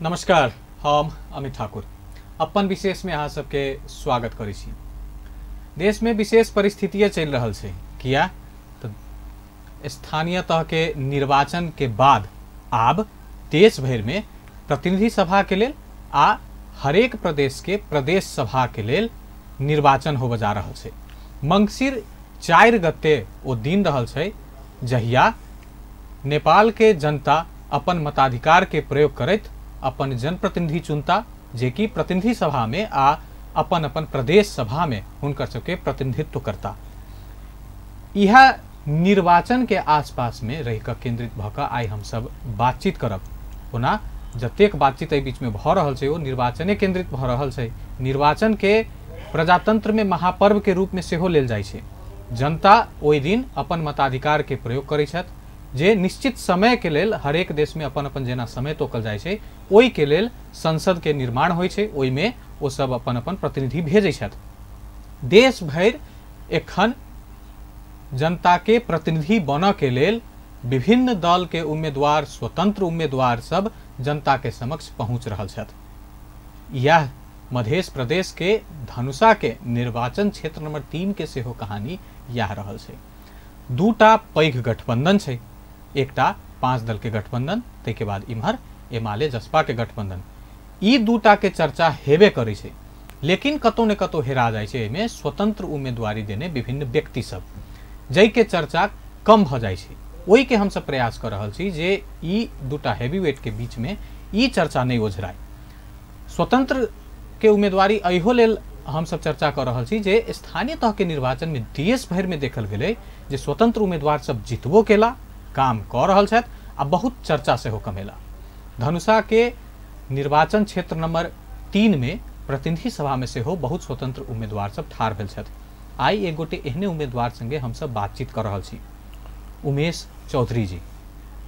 नमस्कार, हम अमित ठाकुर अपन विशेष में अहाँ सबके स्वागत करै छी। देश में विशेष परिस्थितियाँ चलि रहल छै, किया तो स्थानीय तह के निर्वाचन के बाद आब देश भरि में प्रतिनिधि सभा के लेल आ हरेक प्रदेश के प्रदेश सभा के लेल निर्वाचन होबय जा रहल छै। मंगसिर 4 गते ओ दिन रहल छै जहिया नेपाल के जनता अपन मताधिकार के प्रयोग करैत अपन जनप्रतिनिधि चुनता, जे कि प्रतिनिधि सभा में आ अपन अपन प्रदेश सभा में हुनकर सबके प्रतिनिधित्व करता। यह निर्वाचन के आसपास में रह कऽ केंद्रित भऽ कऽ आइ हम सब बातचीत करब। ओना जतेक बातचीत एहि बीच में भऽ रहल छै ओ निर्वाचने केंद्रित भऽ रहल छै। निर्वाचन के प्रजातंत्र में महापर्व के रूप में सेहो लेल जाइ छै। जनता ओहि दिन अपन मताधिकार के प्रयोग करै छथि, जे निश्चित समय के लेल हरेक देश में अपन अपन जेना समय तोकल जाइ छै ओहि के लेल संसद के निर्माण होइ छै, ओहिमे ओ सब अपन अपन प्रतिनिधि भेजै छथि। देश भरि एखन जनता के प्रतिनिधि बनऽ के लेल विभिन्न दल के उम्मीदवार, स्वतंत्र उम्मीदवार सब जनता के समक्ष पहुँच रहल छथि। यह मध्य प्रदेश के धनुषा के निर्वाचन क्षेत्र नंबर 3 के सेहो कहानी यह रहल छै। दूटा पैघ गठबंधन छै, एकटा 5 दल के गठबंधन, ताहिके बाद इम्हर एमाले जसपा के गठबंधन। ई दूटा के चर्चा हेबे करै छै, लेकिन कतौ ने कतौ हेरा जाइ छै एहिमे स्वतंत्र उम्मीदवारी देने विभिन्न व्यक्ति सब, जाहिके चर्चा कम भऽ जाइ छै। ओहिके हमसब प्रयास कऽ रहल छी जे ई दूटा हैवीवेट के बीच में ई चर्चा नहि ओझराय। स्वतंत्र के उम्मीदवारी एहो लेल हमसब चर्चा कऽ रहल छी जे स्थानीय तह के निर्वाचन में देश भरि में देखल गेलै जे स्वतंत्र उम्मीदवार सब जितबो केला, काम कऽ रहल छथि आ बहुत चर्चा सेहो कमेला। धनुषा के निर्वाचन क्षेत्र नंबर 3 में प्रतिनिधि सभा में सेहो बहुत स्वतंत्र उम्मीदवार सब ठाढ़ भेल छथि। आइ एक गोटे एहने उम्मीदवार संगे हमसब बातचीत कऽ रहल छी, उमेश चौधरी जी,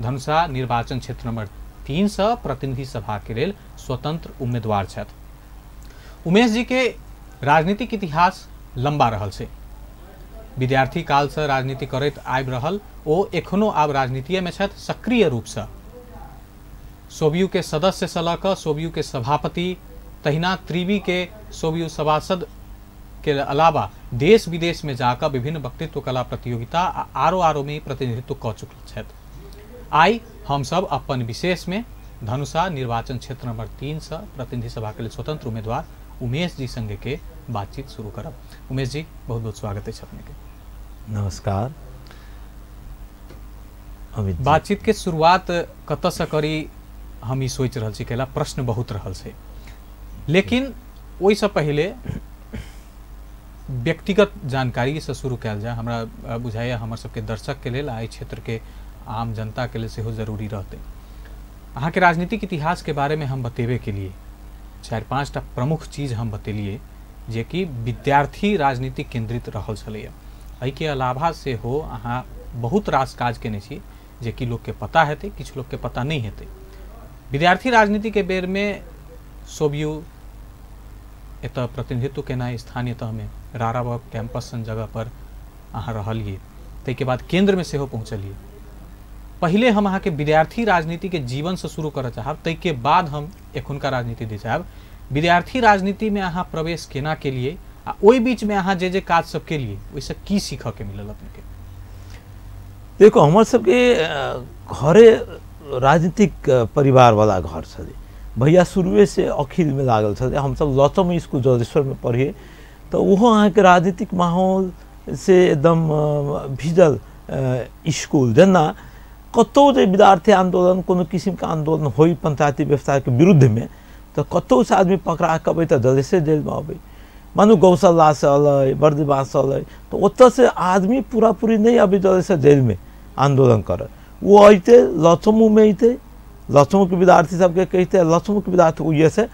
धनुषा निर्वाचन क्षेत्र नंबर 3 से प्रतिनिधि सभा के लेल स्वतंत्र उम्मीदवार छथि। उमेश जी के राजनीतिक इतिहास लंबा रहल छै। विद्यार्थी काल से राजनीति करैत आबि रहल ओ एखनो आब राजनीतिये में छथि सक्रिय रूप से। सोबियू के सदस्य से लऽ कऽ सोबियू के सभापति, तहिना त्रिवी के सोबियू सभासद के अलावा देश विदेश में जाकऽ विभिन्न वक्तृत्व कला प्रतियोगिता आ आरो आरो में प्रतिनिधित्व कऽ चुकल छथि। आइ हमसब अपन विशेष में धनुषा निर्वाचन क्षेत्र नंबर 3 से प्रतिनिधि सभा के लेल स्वतंत्र उम्मीदवार उमेश जी संगे के बातचीत शुरू करब। उमेश जी, बहुत बहुत स्वागत है अपने के। नमस्कार अमित। बातचीत के शुरुआत कतऽ से करी हम ई सोचि रहल छी, कैला प्रश्न बहुत रहल छै, लेकिन ओहिसँ पहिले व्यक्तिगत जानकारी से शुरू कयल जाय। हमरा बुझाइए हमर सबके दर्शक के लेल आ एहि क्षेत्र के आम जनता के लेल सेहो जरूरी रहतै। अहाँके राजनीतिक इतिहास के बारे में हम बतेबे के लिए 4-5 टा प्रमुख चीज हम बतेलिए जे कि विद्यार्थी राजनीति केंद्रित रहल छलैया। एहिके अलावा सेहो अहाँ बहुत रास काज केने छी जे कि लोकके पता हेतै, किछु लोकके पता नहि हेतै। विद्यार्थी राजनीति के बेर में सोबियू एतऽ प्रतिनिधित्व केनाइ स्थानीय तहमे राराबग कैंपस सन जगह पर अहाँ रहलिए, ताहिके बाद केंद्र में सेहो पहुँचलिए। पहिले हम अहाँके विद्यार्थी राजनीति के जीवन से शुरू करऽ चाहब, ताहिके बाद हम एखुनका राजनीति दे चाहब। विद्यार्थी राजनीति में अहाँ प्रवेश केना केलिए आ ओहि बीच में अहाँ जे जे काज सब केलिए ओहिसँ की सीखऽ के मिलल अपनेके? देखो, हमर सबके घरे राजनीतिक परिवार वाला घर छलै। भैया शुरुए से अखिल में लागल छलै। हमसब लचम स्कूल जलेश्वर में पढ़िए, तो ओहो अहाँके राजनीतिक माहौल से एकदम भिजल स्कूल। जेना कतौ जे विद्यार्थी आंदोलन कोनो किसिमके आंदोलन होइ पंचायती व्यवस्थाके विरुद्धमे, तऽ कतौ से आदमी पकड़ा कऽ अबै तऽ जलेसरे जेलमे अबै। मानू गौशालासँ अलै, बर्दिवाससँ अलै, तऽ ओतऽसँ आदमी पूरा पूरी नहि अबै जलेसर जेलमे आंदोलन करऽ। ओ अइते लचमूमे अइते, लचमूके विद्यार्थी सबके कहिते, लचमूके विद्यार्थी ओहिसँ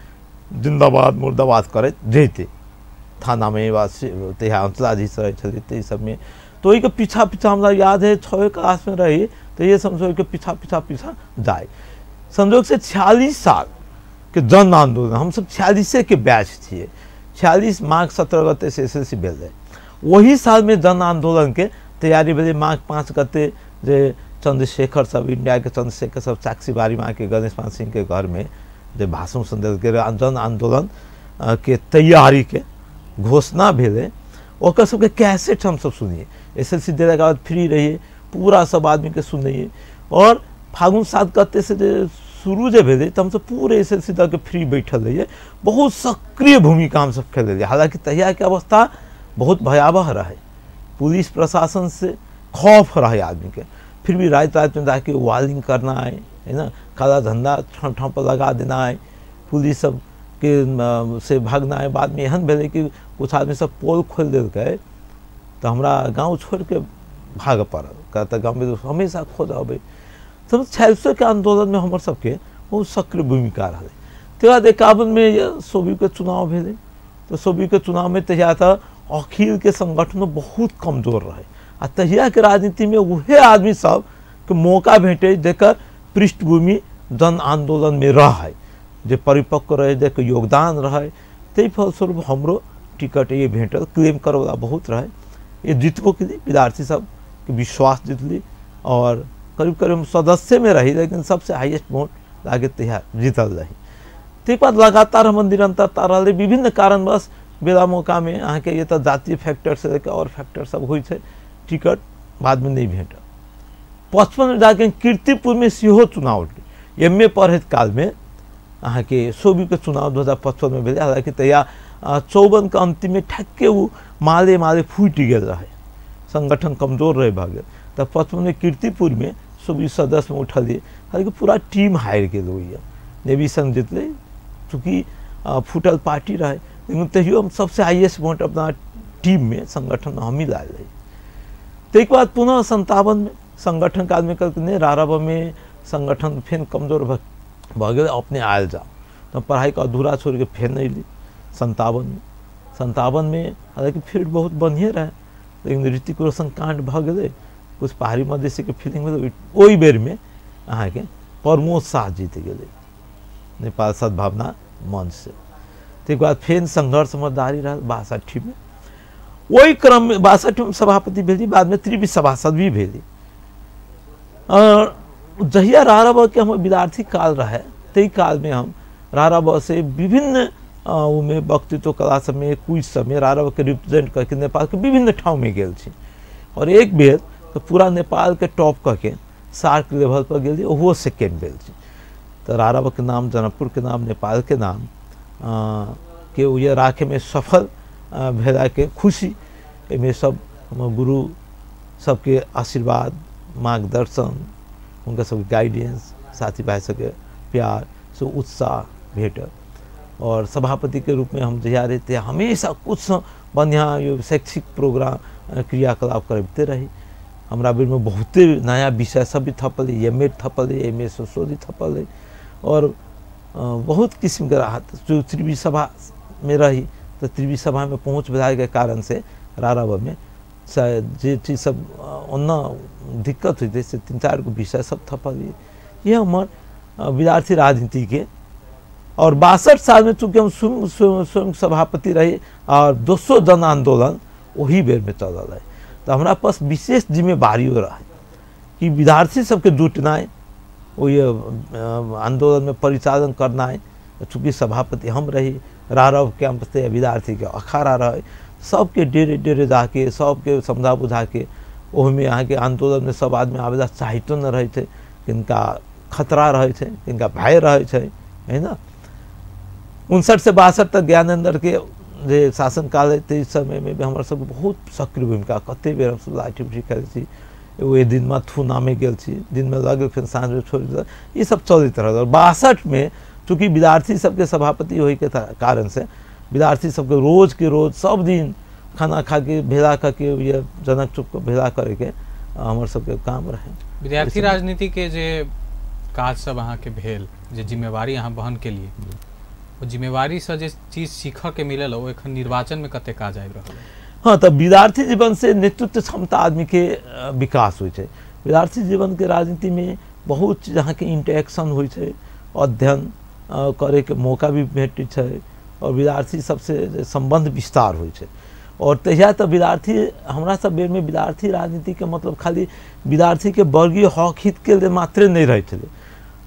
जिन्दाबाद मुर्दाबाद करैत जैते थानामे वा तहिया अंचलाधीश रहै छलै ताहि सबमे। तऽ ओहिके पीछा पीछा हमरा याद है 6 क्लासमे रही तऽ ये समझो ओहिके पीछा पीछा पीछा जाय। संजोग से 46 साल के जन आंदोलन, हमसब 46 के बैच छियै। 46 माघ 17 गते से एसएलसी भेल रहै। ओही सालमे जन आंदोलन के तैयारी भेलै। माघ 5 गते जे चंद्रशेखर सब, इंडिया के चंद्रशेखर सब साक्षी बारीमा के गणेश मान सिंह के घर में जे भाषण देलकै जन आंदोलन के तैयारी के घोषणा भेलै, ओकर सबके कैसेट हमसब सुनिए। SLC देलाके बाद फ्री रहिए, पूरा सब आदमीके सुनिए। और फागुन 7 गते से जे शुरू जे भेलै तऽ हमसब पूरे SLC दऽ के फ्री बैठल रहिए। बहुत सक्रिय भूमिका हमसब खेल रहिए। हालाँकि तहियाके अवस्था बहुत भयावह रहे, पुलिस प्रशासन से खौफ रहे आदमीके, फिर भी रात रात में जाके वालिंग करना है ना, काला धंधा ठाम ठाम पर लगा देना है, पुलिस सब के से भागना है। बाद में एहन भेलै कि कुछ आदमी सब पोल खोलि देलकै तऽ हमरा गाँव छोड़िके भागऽ पड़ल, कहता गाँवमे हमेशा खोज अबै। तब 46के आन्दोलनमे हमर सबके बहुत सक्रिय भूमिका रहलै। तकर बाद 51में सोबीके चुनाव भेलै, तऽ सोबीके चुनावमे तहिया तऽ अखिलके संगठनो बहुत कमजोर रहे आ तहियाके राजनीतिमे उहे आदमी सबके मौका भेटै जकर पृष्ठभूमि जन आन्दोलनमे रहै, जे परिपक्व रहे, जकर योगदान रहे। ताहि फलस्वरूप हमरो टिकट ये भेटल, क्लेम करऽवला बहुत रहे। ये जीतबो केली, विद्यार्थी सबके विश्वास जीतली और करीब करीब हम सदस्य में रही, लेकिन सबसे हाईएस्ट वोट लागे तहिया जीतल रही। ताहि बाद लगातार हमर निरंतरता रहलै। विभिन्न कारणवश बेला मौकामे अहाँके ये तऽ जातीय फैक्टर से लेके और फैक्टर सब होइ छै, टिकट बादमे नहि भेटल। 55 जाके कीर्तिपुरमे सेहो चुनाव MA पढ़ैत कालमे अहाँके सोबीके चुनाव 2055में भेलै। हालाँकि तहिया 54के अन्तिममे ठक्के ओ माले माले फूटि गेल रहै, संगठन कमजोर रहे भऽ गेल। तऽ 55में कीर्तिपुरमे सोबी सदस्यमे उठलियै, हालाँकि पूरा टीम हारि गेल ओहिया, नेवी संघ जितलै, चूँकि फूटल पार्टी रहै, लेकिन तैयो हम सबसे हाईएस्ट वोट अपना टीममे संगठन हमही लायल रही। ताहिके बाद पुनः 57में संगठन के आदमी कहलकै नहि, राराबमे संगठन फेर कमजोर भऽ गेल, अपने आयल जाओ। तऽ पढ़ाइके अधूरा छोड़िके फेर अयली 57में। 57में हालाँकि फील्ड बहुत बढ़िएँ रहै, लेकिन ऋतिक रोशन कांड भऽ गेलै, कुछ पहाड़ी मधेसीके फीलिंग भेलै। ओहि बेरमे अहाँके प्रमोद शाह जीत गेलै नेपाल सद्भावना मंच से। ताहिके बाद फेर संघर्ष हमर जारी रहल 62में। ओहि क्रममे 62में सभापति भेली, बादमे त्रिवी सभासद भी भेली। और जहिया राराबके हमर विद्यार्थी काल रहे ताहि कालमे हम राराब से विभिन्न ओहिमे वक्तृत्व कला सबमे, क्विज सबमे राराबके रिप्रेजेंट करके नेपालके विभिन्न ठाउँमे गेल छी। और एक बेर तऽ पूरा नेपालके टॉप कऽ के सार्क लेवल पर गेली, ओहो सेकेंड भेल छी। तऽ राराबके नाम, जनकपुरके नाम, नेपालके नाम के उहे राखैमे सफल भेलाके खुशी, एहिमे सब हमर गुरु सबके आशीर्वाद, मार्गदर्शन, हुनका सबके गाइडेंस, साथी भाई सबके प्यार से उत्साह भेटल। और सभापतिके रूपमे हम जहिया रही हमेशा कुछ बढ़िआँ यो शैक्षिक प्रोग्राम क्रियाकलाप करबिते रही। हमरा बेरमे बहुते नया विषय सब भी thepla, MA thepla, MA sociology thepla और बहुत किस्मके राहत। जो त्रिवी सभामे रही तऽ त्रिवी सभामे पहुँच भेलाके कारण से राराबमे शायद जे चीज सब ओना दिक्कत होइतै से 3-4 गो विषय सब थपल। ये हमर विद्यार्थी राजनीतिके। और 62 सालमे चूँकि हम स्वयं सभापति रही और दोसरो जन आन्दोलन ओही बेरमे चलल रहै, तऽ हमरा पास विशेष जिम्मेवारियो रहै कि विद्यार्थी सबके जुटनाइ, ओहि आन्दोलनमे परिचालन करनाइ। चूँकि सभापति हम रही, रारव कैंप से विद्यार्थीके अखाड़ा रहै, सबके डेरे डेरे जाके सबके समझा बुझाके ओहिमे अहाँके आन्दोलनमे सब आदमी आबै ला चाहितो नहि रहै छै, किनका खतरा रहै छै, किनका भय रहै छै, है ना। 59 से 62 तक ज्ञानेन्द्रके जे शासनकाल है ताहि समयमे भी हमर सबके बहुत सक्रिय भूमिका। कते बेर हमसब लाठी उठी खेलै छी, एगो दिनमे थूनामे गेल छी, दिनमे लऽ गेल फेर साँझमे छोड़ि देलक, ई सब चलैत रहल। और 62में चूँकि विद्यार्थी सबके सभापति होइके कारण से विद्यार्थी सबके रोज के रोज सब दिन खाना खाके भेला करके ये जनक चौक भेला करैके हमर सबके काम रहे। विद्यार्थी राजनीति के जे काज सब अहाँके भेल, जे जिम्मेवारी अहाँ वहन केलिए, ओ जिम्मेवारी से जे चीज सीखऽ के मिलल ओ एखन निर्वाचन में कते काज आबि रहल है? हाँ, तऽ विद्यार्थी जीवन से नेतृत्व क्षमता आदमी के विकास होइ छै। विद्यार्थी जीवन के राजनीति में बहुत चीज अहाँके इंटरेक्शन होइ छै, अध्ययन करे के मौका भी भेटै छै और विद्यार्थी सबसे सम्बन्ध विस्तार होइ छै। और तहिया तऽ विद्यार्थी हमरा सब बेरमे विद्यार्थी राजनीति के मतलब खाली विद्यार्थी के वर्गीय हक हित के लिए मात्रे नहीं रहै छलै।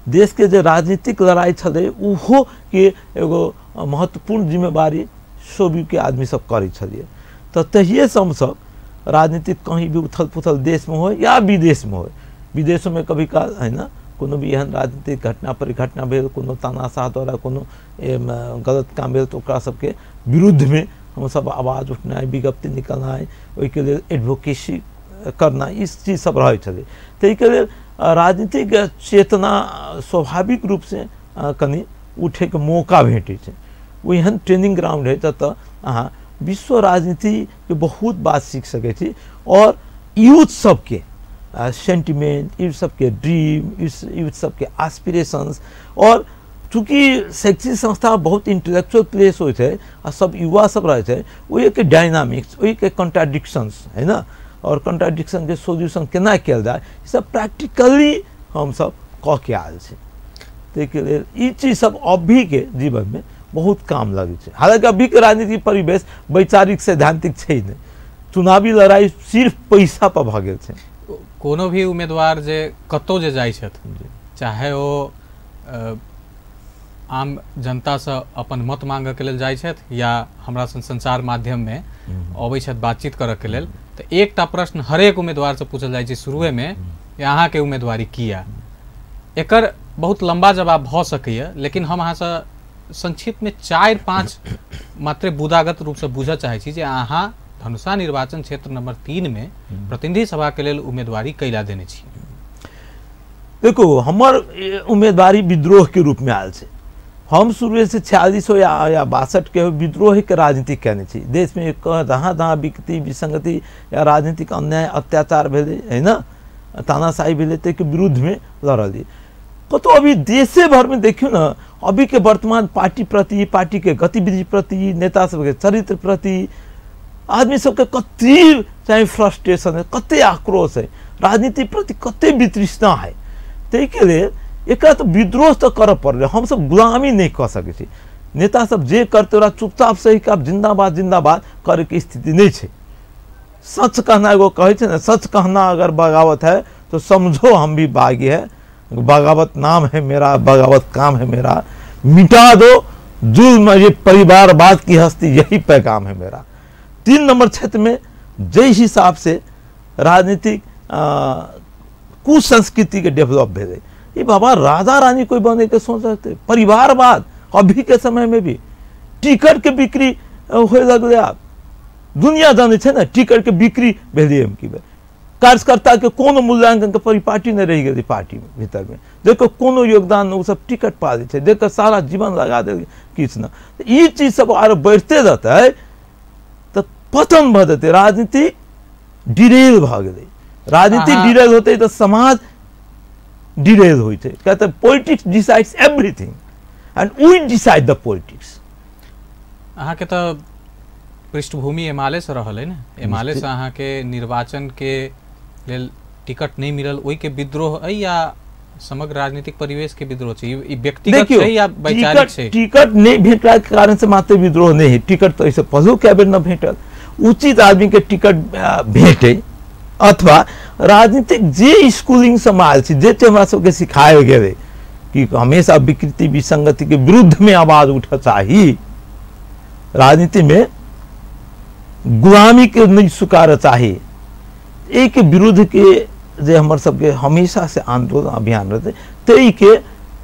देश के जे राजनीतिक लड़ाई छलै उहो के एगो महत्वपूर्ण जिम्मेवारी सोबी के आदमी सब करै छलियै। तऽ तहिएसँ हमसब राजनीतिक कहीं भी उथल पुथल देशमे हो या विदेशमे हो, विदेशोमे कभी काल है ना कोनो भी एहन राजनीतिक घटना परिघटना भेल, कोनो तानाशाह द्वारा कोनो गलत काम भेल, तऽ ओकरा सबके विरुद्धमे हमसब आवाज उठनाइ, विज्ञप्ति निकलनाइ, ओहिके लेल एडवोकेसी करना, ई चीज सब रहै छलै। ताहिके लेल राजनीतिक चेतना स्वाभाविक रूपसँ कनि उठैके मौका भेटै छै। ओ एहन ट्रेनिंग ग्राउंड है जतऽ अहाँ विश्व राजनीतिके बहुत बात सीख सकै छी और यूथ सबके सेंटिमेंट, यूथ सबके ड्रीम, यूथ सबके एस्पिरेशंस। और चूँकि शैक्षिक संस्था बहुत इंटेलेक्चुअल प्लेस होइ छै आ सब युवा सब रहै छै, ओहिके डायनामिक्स, ओहिके कॉन्ट्राडिक्शंस है ना, और कॉन्ट्राडिक्शन के सोल्यूशन केना कयल जाय, ई सब प्रैक्टिकली हमसब कऽ के आयल छी। ताहिके लेल ई चीज सब अभीके जीवनमे बहुत काम लगै छै। हालाँकि अभीके राजनीतिक परिवेश वैचारिक सैद्धांतिक छै नहि, चुनावी लड़ाई सिर्फ पैसा पर भऽ गेल छै। कोनो भी उम्मीदवार जे कतहु जे जाइ छथि, चाहे ओ आम जनतासँ अपन मत मांगऽके लेल जाइ छथि या हमरा सन संचार माध्यममे अबै छथि बातचीत करऽके लेल, तऽ एकटा प्रश्न हरेक उम्मीदवारसँ पूछल जाइ छै शुरुएमे, अहाँके उम्मीदवारी किया? एकर बहुत लम्बा जवाब भऽ सकैए, लेकिन हम अहाँसँ संक्षिप्तमे 4-5 मात्रे बुदागत रूपसँ बुझऽ चाहै छी जे अहाँ धनुषा निर्वाचन क्षेत्र नंबर 3 में प्रतिनिधि सभा के लेल उम्मीदवारी कैला देने छी? देखो, हमर उम्मीदवारी विद्रोह के रूप में आयल छै। हम शुरू से 46 हो या 62 के हो विद्रोह के राजनीति केने छी। देश में जहाँ जहाँ विकृति विसंगति या राजनीतिक अन्याय अत्याचार भेलै है ना, तानाशाही भेलै, ताहिके विरुद्धमे लड़लियै। कतौ अभी देशे भरमे देखियौ ने, अभी के वर्तमान पार्टी प्रति, पार्टी के गतिविधि प्रति, नेता सबके चरित्र प्रति आदमी सबके कते चाहे फ्रस्ट्रेशन है, कते आक्रोश है, राजनीति प्रति कते वितृष्णा है। ताहिके लेल एकरा तऽ विद्रोह तऽ करऽ पड़लै। हमसब गुलामी नहि कऽ सकै छी। नेता सब जे करतै ओकरा चुपचाप सही के आब जिंदाबाद जिंदाबाद करैके स्थिति नहि छै। सच कहना एगो कहै छै ने, सच कहना अगर बगावत है तो समझो हम भी बागी है, बगावत नाम है मेरा, बगावत काम है मेरा, मिटा दो जुल्म ये परिवारवाद की हस्ती, यही पैगाम है मेरा। 3 नंबर क्षेत्र में जे हिसाब से राजनीतिक कुसंस्कृति के डेवलप भेलै, ये बाबा राजा रानी कोई बने के सोच सकते, परिवारवाद अभी के समय में भी टिकट के बिक्री होए लगलै। आब दुनिया जानै छै ने, टिकट के बिक्री भेलै एम की बेर, कार्यकर्ता के कोनो मूल्यांकन के परिपाटी नहीं रहि गेलै पार्टी में भीतर में, देखो कोनो योगदान ओ सब टिकट पा दै छै, देखो सारा जीवन लगा दे किछु न। ई चीज सब आरो बढ़ते रहतै तऽ पतन भऽ जेतै, राजनीति डिरेल भऽ गेलै। राजनीति डिरेल होतै तऽ समाज डिरेल होइ छै। किया तऽ politics decides everything and we decide the politics. अहाँके तऽ पृष्ठभूमि एमाले से रहल है ने, एमाले से अहाँके निर्वाचन के लेल टिकट नहीं मिलल, ओहिके विद्रोह है या समग्र राजनीतिक परिवेश के विद्रोह छै? ई व्यक्तिगत छै या वैचारिक छै? टिकट नहीं भेटला के कारण से मात्र विद्रोह नहीं है। टिकट तो ऐसे पहलू कए बेर न भेटल, उचित आदमी के टिकट भेटे अथवा राजनीतिक जे स्कूलिंग समाज छै, जे हमरा सबके सिखायल गेलै कि हमेशा विकृति विसंगति के विरुद्ध में आवाज उठऽ चाही, राजनीति में गुलामी के नहीं स्वीकार चाही, एहिके विरुद्ध के जे हमर सबके हमेशा से आंदोलन अभियान रहतै, ताहिके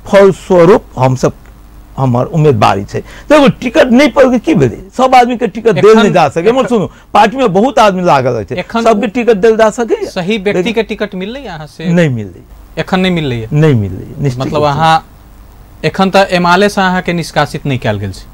फलस्वरूप हमसब हमर उम्मीदवारी छै। देखो टिकट नहीं पड़ के की भेलै, सब आदमी के टिकट देल नहीं जा सके। हमर सुनू, पार्टी में बहुत आदमी लागल रहै छै, सबके टिकट देल जा सके? सही व्यक्ति के टिकट मिललै अहाँ से? नहीं मिललै, एखन नहीं मिललै, नहीं मिललै। मतलब अहाँ एखन तऽ एमाले से अहाँ के निष्कासित नहीं कयल गेल छै?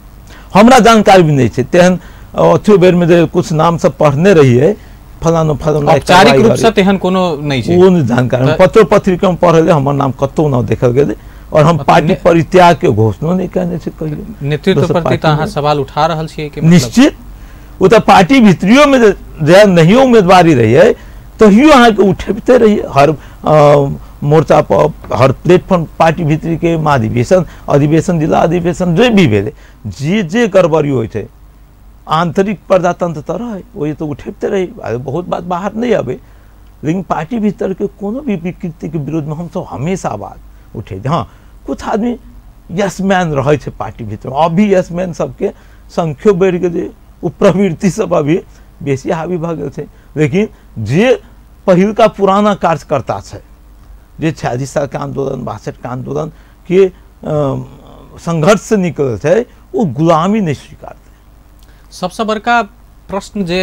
हमरा जानकारी भी नहीं छै। तेहन अथियो बेर में जे कुछ नाम सब पढ़ने रहियै, फलानो फलानो, औपचारिक रूप से तेहन कोनो नहीं छै, ओ नहि जानकारी। पत्र पत्रिका में पढ़ले हमर नाम कतौ न देखल गेलै और हम पार्टी परित्याग के घोषणा नहीं केने छी कहियो। नेतृत्व प्रति तऽ अहाँ सवाल उठा रहल छियै कि निश्चित ओ तऽ पार्टी भीतरियो में जे नहियो उम्मीदवारी रहियै तहियो अहाँके उठेबते रहियै हर मोर्चा पर, हर प्लेटफॉर्म पार्टी भीतरी के महाधिवेशन, अधिवेशन, जिला अधिवेशन जे भी भेलै, जे जे गड़बड़ी होइ छै आंतरिक प्रजातंत्र तऽ रहै, ओहि तऽ उठेबते रही, बहुत बात बाहर नहीं आबै, लेकिन पार्टी भीतर के कोनो भी विकृति के विरुद्ध में हमसब हमेशा आवाज उठे। हाँ, कुछ आदमी यस मैन रहै छै पार्टी भीतर, अभी यस मैन सबके संख्यो बढ़ि गेलै, ओ प्रवृत्ति सब अभी बेसी हावी भऽ गेल छै। लेकिन जे पहिलका पुराना कार्यकर्ता छै, जे 46 सालके आन्दोलन 62के आन्दोलन के संघर्ष से निकलल छै, ओ गुलामी नहि स्वीकारतै। सबसँ बड़का प्रश्न जे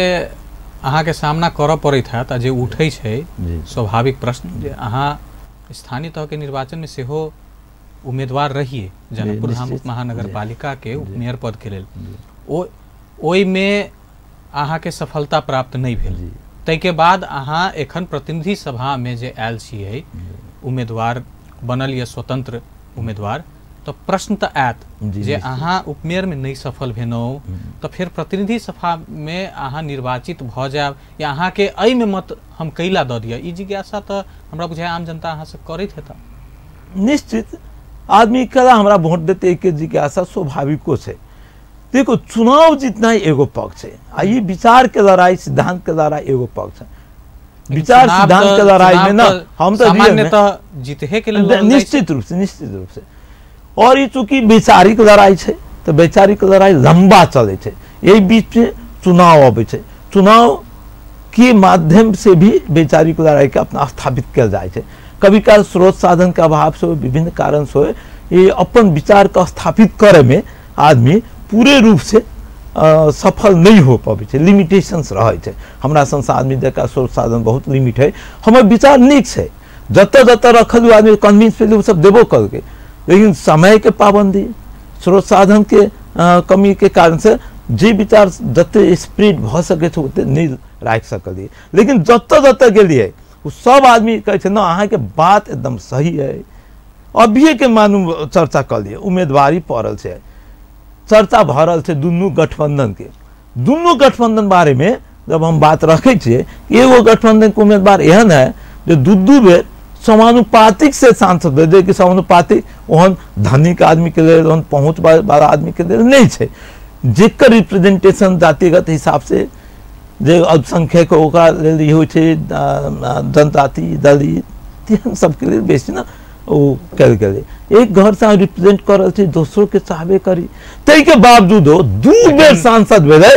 अहाँके सामना करऽ पड़ैत हैत आ जे उठै छै स्वाभाविक प्रश्न, जे अहाँ स्थानीय तहके निर्वाचनमे सेहो उम्मीदवार रहिए जनकपुर धाम उप महानगरपालिका के उपमेयर पद के लेल, ओहिमे अहाँके सफलता प्राप्त नहि भेल, ताहिके बाद अहाँ एखन प्रतिनिधि सभामे जे आयल छियै उम्मीदवार बनल या स्वतंत्र उम्मीदवार, तो प्रश्न तो आयत जे अहाँ उपमेयर में नहीं सफल भेलहुँ तो फिर प्रतिनिधि सभा में अहाँ निर्वाचित भ जायब या अहाँ के एहिमे मत हम कैला दऽ दिअ, ई जिज्ञासा तो हमरा बुझाय आम जनता अहाँ से करैत हेता। निश्चित आदमी कला हमरा वोट देते के जिज्ञासा स्वाभाविको छै। देखो, चुनाव जीतना एगो पक्ष है आ ई विचार के लड़ाई सिद्धांत के लड़ाई एगो पक्ष है। विचार सिद्धांत के लड़ाई में ना हम तो सामान्यतः जीते के लेल निश्चित रूप से, निश्चित रूप से। और ये चूंकि वैचारिक लड़ाई है तो वैचारिक लड़ाई लंबा चले है, यही बीच में चुनाव आबै छै, चुनाव के माध्यम से भी वैचारिक लड़ाई के अपना स्थापित कयल जाइ छै। कभी काल स्रोत साधन के अभाव से विभिन्न कारण से ये अपन विचार के स्थापित करे में आदमी पूरे रूप से सफल नहीं हो पाबै छै, लिमिटेशंस रहै छै। हमरा संस आदमी जका स्रोत साधन बहुत लिमिट है, हमर विचार नीक छै, जतऽ जतऽ रखल आदमी कन्विंस भेल ओ सब देबो करके, लेकिन समय के पाबंदी स्रोत साधन के कमी के कारण से जे विचार जते स्प्रेड भऽ सकै छै ओते नहि राखि सकलियै। लेकिन जतऽ जतऽ गेलियै ओ सब आदमी कहै छै न अहाँके बात एकदम सही है। अभिये के मानू चर्चा कऽ लियै, उम्मीदवारी पड़ल छै, चर्चा भऽ रहल छै दुनू गठबंधन के, दुनू गठबंधन बारे में जब हम बात रखै छियै, एगो गठबंधन के उम्मीदवार एहन है जे दू दू बेर समानुपातिक से सांसद भेल, जे कि समानुपातिक ओहन धनिक आदमी के लेल ओहन पहुँच वाला आदमी के लेल नहीं छै, जेकर रिप्रेजेंटेशन जातिगत हिसाब से जे अल्पसंख्यक ओकरा लेल ई होइ छै, जनजाति दलित तेहन सबके लेल बेसी ने ओ कयल गेलै। एक घर से रिप्रेजेंट कर रहल छै, दोसरो के चाहबे करी, ताहिके बावजूदो दू बेर सांसद भेलै,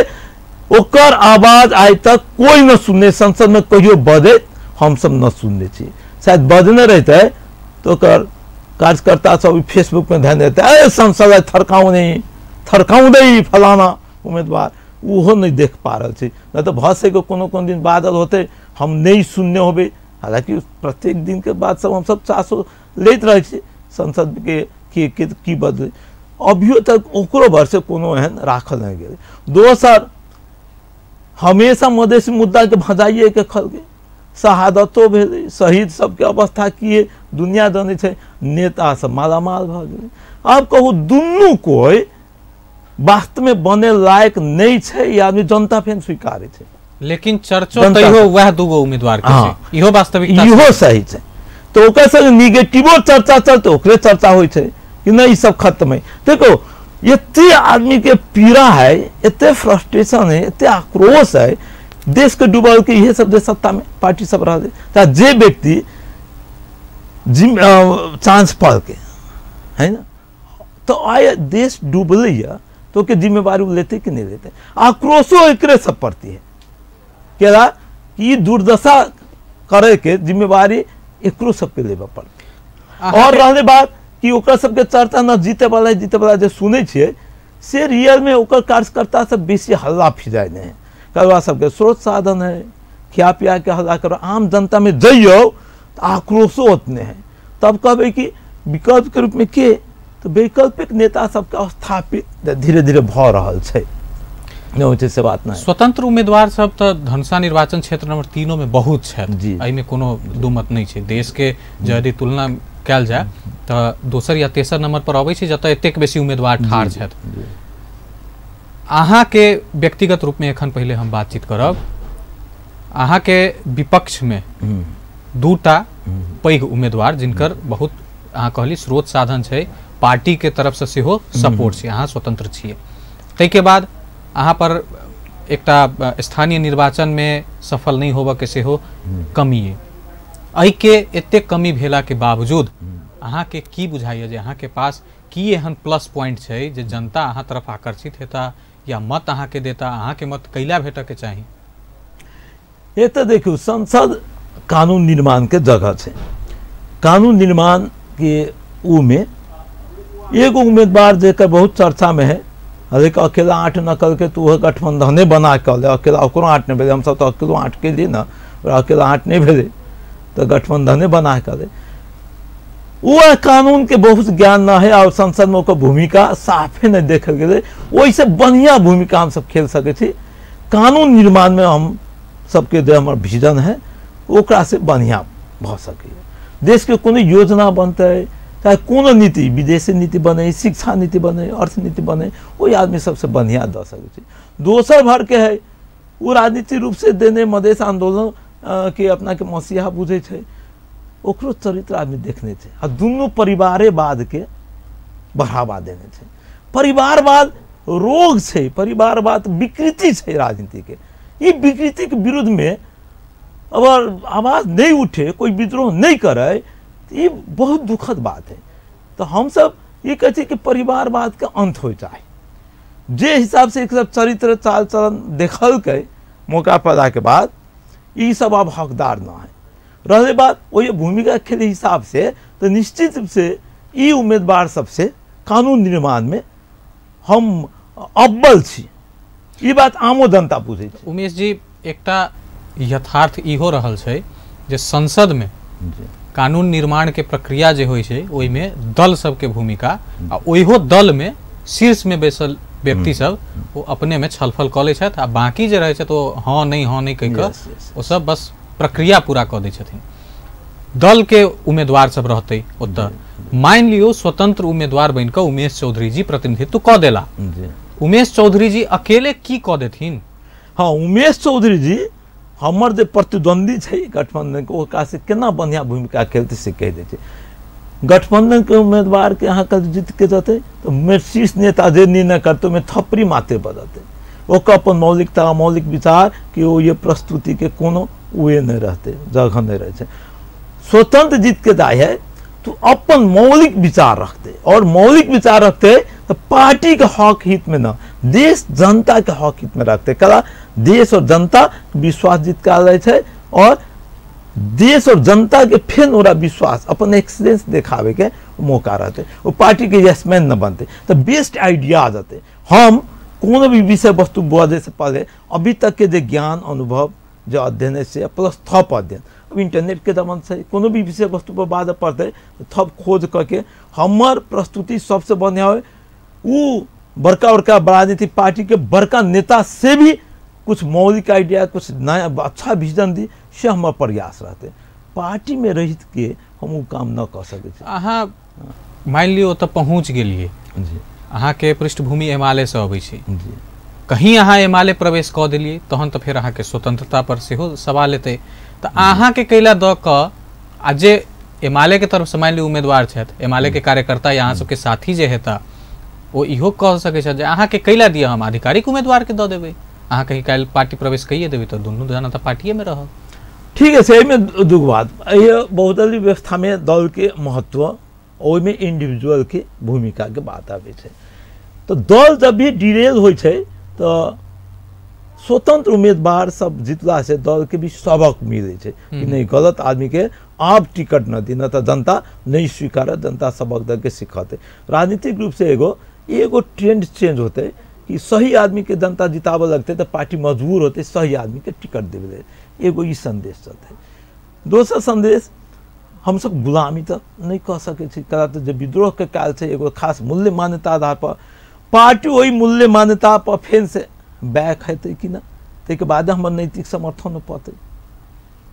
ओकर आवाज आइ तक कोई न सुनने, संसद में कहियो बजैत हमसब न सुनने छी। शायद बजने रहते तो ओकर कार्यकर्ता सब फेसबुक में ध्यान देते, अरे संसद थरकाउ नहीं थरकाउँदै फलाना उम्मीदवार, ओहो नहीं देख पा रहल छै। नहीं तो भऽ सकै कोनो कोनो दिन बादल होते हम नहीं सुनने होबै, हालांकि प्रत्येक दिन के बाद सब हमसब चासो लैत रहै छी संसद के की बदले, अभियो तक ओकरो भरसे कोनो एहन राखल नहीं गेलै। दोसर हमेशा मधेसी मुद्दा के भजाइए के खलकै, शहादतो भेलै, शहीद सबके अवस्था की दुनिया जानै छै, नेता सब मालामाल भऽ गेलै। आब कहू दुनू कोइ वास्तवमे बने लायक नहीं छै, ई आदमी जनता फेर स्वीकारै छै। लेकिन चर्चो तैयो वएह दूगो उम्मीदवार के छै, इहो वास्तविकता इहो सही छै। तो ओकर संग निगेटिवो चर्चा चलते ओकरे चर्चा होइ छै कि नहीं ई सब खत्म है। देखो एते आदमी के पीड़ा है, एते फ्रस्ट्रेशन है, एते आक्रोश है, देश के डूबल के इहे सब जे सत्ता में पार्टी सब रह जाए, जे व्यक्ति चांस पल के है ना, तो आय देश डूबल तो के जिम्मेवारी लेते कि नहीं लेते। आक्रोशो एकरे सब पड़ती है क्या कि दुर्दशा करे के जिम्मेवारी एकरो सबके लेबे पड़ती। और रहले बात कि ओकरा सबके चर्चा न जीते वाला जीते वाला जे सुनै छियै से रियल में ओकर कार्यकर्ता सब बेसी हल्ला फिजाय नहीं है, करवा सबके स्रोत साधन है, खिया पिया के हल्ला करो, आम जनता में जइयो तो आक्रोशो उतने हैं। तब कहबै कि विकल्प के रूप में के तो वैकल्पिक नेता सबके स्थापित धीरे धीरे भऽ रहल छै, नहीं होइ छै से बात नहीं। स्वतंत्र उम्मीदवार सब तो धनुषा निर्वाचन क्षेत्र नंबर 3 में बहुत छथि, एहिमे कोनो दू मत नहीं छै। देश के यदि तुलना कयल जाय तो दोसर या तेसर नंबर पर अबै छै जतऽ एतेक बेसी उम्मीदवार ठाढ़ छथि। अहाँ के व्यक्तिगत रूप में एखन पहले हम बातचीत करब, अहाँ के विपक्ष में दूटा पैघ उम्मीदवार जिनकर बहुत अहाँ कहली स्रोत साधन छै, पार्टी के तरफ से सेहो सपोर्ट छै, अहाँ स्वतंत्र छियै, ताहिके बाद अहाँ पर एकटा स्थानीय निर्वाचन में सफल नहीं होबऽ के सेहो कमी अइ, एहिके एतेक कमी भेला के बावजूद अहाँके की बुझाइए जे अहाँके पास की एहन प्लस पॉइंट छै जे जनता अहाँ तरफ आकर्षित हेता या मत अहाँके देता, अहाँके मत कैला भेटऽके चाही? एक तऽ देखियौ, संसद कानून निर्माणके जगह छै। कानून निर्माण के ऊमे एगो उम्मीदवार जेकर बहुत चर्चा में है, हरेक अकेला आठ नकल के तो वह गठबंधने बना के अकेला ओकरो आठ नहीं भेलै, हमसब तो अकेलो आठ के लिए न, अकेला आठ नहीं भेलै तो गठबंधने बना के वह कानून के बहुत ज्ञान न है और संसद में ओकर भूमिका साफे नहीं देखल गेलै। ओहिसँ बढ़िया भूमिका हम सब खेल सकै छी। कानून निर्माण में हम सबके जे हमर विजन है ओकरा से बढ़िया भऽ सकैए। देश के कोनो योजना बनतै, चाहे कोनो नीति, विदेशी नीति बने, शिक्षा नीति बने, अर्थनीति बने, वही आदमी सबसे बढ़िया दऽ सकै छै। दोसर भर के है वो राजनीतिक रूप से देने मधेश आंदोलन के अपना के मसीहा बुझै छै, ओकरो चरित्र आदमी देखने छै आ दुनू परिवारेवाद के बढ़ावा देने छै। परिवारवाद रोग छै, परिवारवाद विकृति छै राजनीति के। ई विकृति के विरुद्ध में अगर आवाज नहीं उठे, कोई विद्रोह नहीं करे, ये बहुत दुखद बात है। तो हम सब ये कहते कि परिवारवाद के अंत हो जाए। जे हिसाब से एक सब चरित्र चाल चलन देखल के मौका पड़ा के बाद ये सब अब हकदार न है। रहे बात वही भूमिका खेले हिसाब से, तो निश्चित रूप से ये उम्मीदवार सबसे कानून निर्माण में हम अव्वल छी, ये बात आमो जनता बुझै छै। उमेश जी, एकटा यथार्थ इहो रहल छै जे संसद में कानून निर्माण के प्रक्रिया जे होइ छै ओहिमे दल सबके भूमिका आ ओहो दल में शीर्ष में बैसल व्यक्ति सब वो अपने में छलफल कऽ लै छथि आ बाकी जे रहै छथि ओ हाँ नहीं कहि कऽ ओ सब बस प्रक्रिया पूरा कऽ दै छथिन। दल के उम्मीदवार सब रहतै ओतऽ, मान लियौ स्वतंत्र उम्मीदवार बनि कऽ उमेश चौधरी जी प्रतिनिधित्व कऽ देला, उमेश चौधरी जी अकेले की कऽ देथिन? हाँ, उमेश चौधरी जी हमर जे प्रतिद्वंदी छै गठबंधन के, ओकरा से केना बढ़िया भूमिका खेलते से कहि दै छै। गठबंधन के उम्मीदवार के अहाँ जीत के जेतै तऽ शीर्ष नेता जे निर्णय करतै ओहिमे थपड़ी माते बजतै। ओकर अपन मौलिकता, मौलिक विचार कि ओ ये प्रस्तुति के कोनो उए नहीं रहते, जगह नहीं रहै छै। स्वतंत्र जीत के जाइ है तो अपन मौलिक विचार रखते, और मौलिक विचार रखते तो पार्टी के हक हित में न, देश जनता के हक हित में रखते। कला देश और जनता विश्वास जीत के आल छै और देश और जनता के फेन ओरा विश्वास अपन एक्सीलेंस देखावे के मौका रहते, वो पार्टी के यशमैन न बनते। तो बेस्ट आइडिया आ जाते। हम कोनो भी विषय वस्तु बजे से पहले अभी तक के जो ज्ञान अनुभव जो अध्ययन से प्लस थप अध्ययन, अब इंटरनेट के जमाना छै, कोनो भी विषय वस्तु पर बाजऽ पड़तै थप खोज करके हमर प्रस्तुति सबसे बढ़िया हो। उ बड़का बड़का राजनीतिक पार्टी के बड़का नेता से भी कुछ मौलिक आइडिया, कुछ नया अच्छा विजन दी, से हमर प्रयास रहते। पार्टी में रहित के हम वो काम न कर सकै छी। अहाँ मान लियौ ओतऽ पहुँच गेलियै जी, अहाँके पृष्ठभूमि एमाले से अबै छै जी, कहीं अहाँ एमाले प्रवेश कऽ देलियै तहन तऽ फेर अहाँके स्वतंत्रता पर सेहो सवाल एतै। तऽ अहाँके कैला दऽ कऽ आ जे एमाले के तरफ से मान लियौ उम्मीदवार छथि, एमाले के कार्यकर्ता या अहाँ सबके साथी जे हेता ओ इहो कह सकै छथि जे अहाँके कैला दिअ, हम आधिकारिक उम्मीदवार के दऽ देबै, अहाँ कहीं काल्हि पार्टी प्रवेश कहिए देबै तऽ दुनू जना तऽ पार्टिए में रहब। ठीक है, एहिमे दूगो बात, एहि बहुदलीय व्यवस्था में दल के महत्व, ओहिमे इंडिविजुअल के भूमिका के बात आबै छै। तो दल जब भी डिरेल होइ छै तो स्वतंत्र उम्मीदवार सब जितला से दल के भी सबक मिलै छै कि नहीं गलत आदमी के आप टिकट न दी, न तो जनता नहीं स्वीकारत, जनता सबक दे के सिखते। राजनीतिक रूप से एगो एगो ट्रेंड चेंज होते कि सही आदमी के जनता जिताबऽ लगते तो पार्टी मजबूर होते सही आदमी के टिकट देवे, एगो ई संदेश चलते। दोसर संदेश, हम सब गुलामी तो नहीं कह सकै छी, कला तो जे विद्रोह के काल छै एगो खास मूल्य मान्यता आधार पर पार्टी वही मूल्य मान्यता पर फेन से बैक हेतै कि ना, ताहिके बाद हमर नैतिक समर्थन पतै।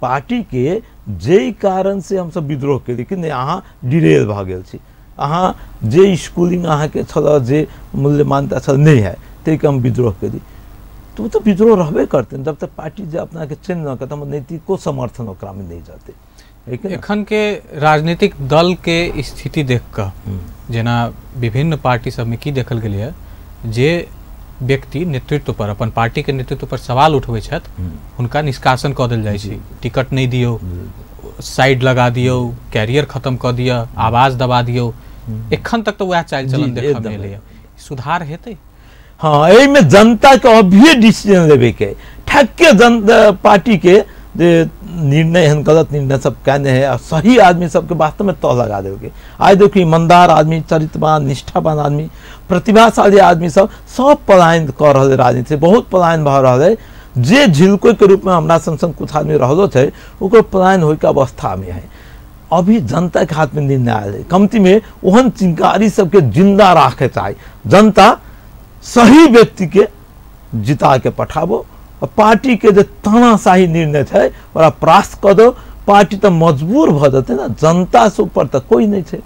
पार्टी के जाहि कारण से हमसब विद्रोह केली कि नहीं अहाँ डिरेल भऽ गेल छी, अहाँ जे स्कूलिंग अहाँके छल, जे मूल्य मान्यता छल नहीं है, ताहिके हम विद्रोह केली, तो तो विद्रोह रहबे करतै जब तक पार्टी जे अपनाके चेंज न करतै, हमर नैतिको समर्थन ओकरामे नहीं जेतै। एखन के राजनीतिक दल के स्थिति देख कऽ जेना विभिन्न पार्टी सबमे की देखल गेलै जे व्यक्ति नेतृत्व पर, अपन पार्टी के नेतृत्व पर सवाल उठबै छथि हुनका निष्कासन कऽ देल जाइ छै, टिकट नहीं दियौ, साइड लगा दियौ, कैरियर खत्म कऽ दिअ, आवाज दबा दियौ। एखन तक तऽ वएह चालि चलन देखऽ मे एलैए। सुधार हेतै? हाँ, एहिमे जनता के अभिये डिसीजन लेबे के, ठक्के जनता पार्टी के जे निर्णय एहन गलत निर्णय सब केने है आ सही आदमी सबके वास्तव में तह लगा देलकै। आइ देखियौ ईमानदार आदमी, चरित्रवान, निष्ठावान आदमी, प्रतिभाशाली आदमी सब सब पलायन कऽ रहल है राजनीति से, बहुत पलायन भऽ रहल है। जे झिलको के रूप में हमरा संग संग कुछ आदमी रहलो छै ओकर पलायन होइके अवस्था में है। अभी जनता के हाथ में निर्णय आयल है, कमती में ओहन चिंगारी सबके जिंदा राखे चाहे जनता, सही व्यक्ति के जिता के पठाबो और पार्टी के जो तानाशाही निर्णय है ओकरा परास्त कऽ दो। पार्टी तो मजबूर भऽ जेतै ना, जनता से ऊपर तऽ कोई नहीं है।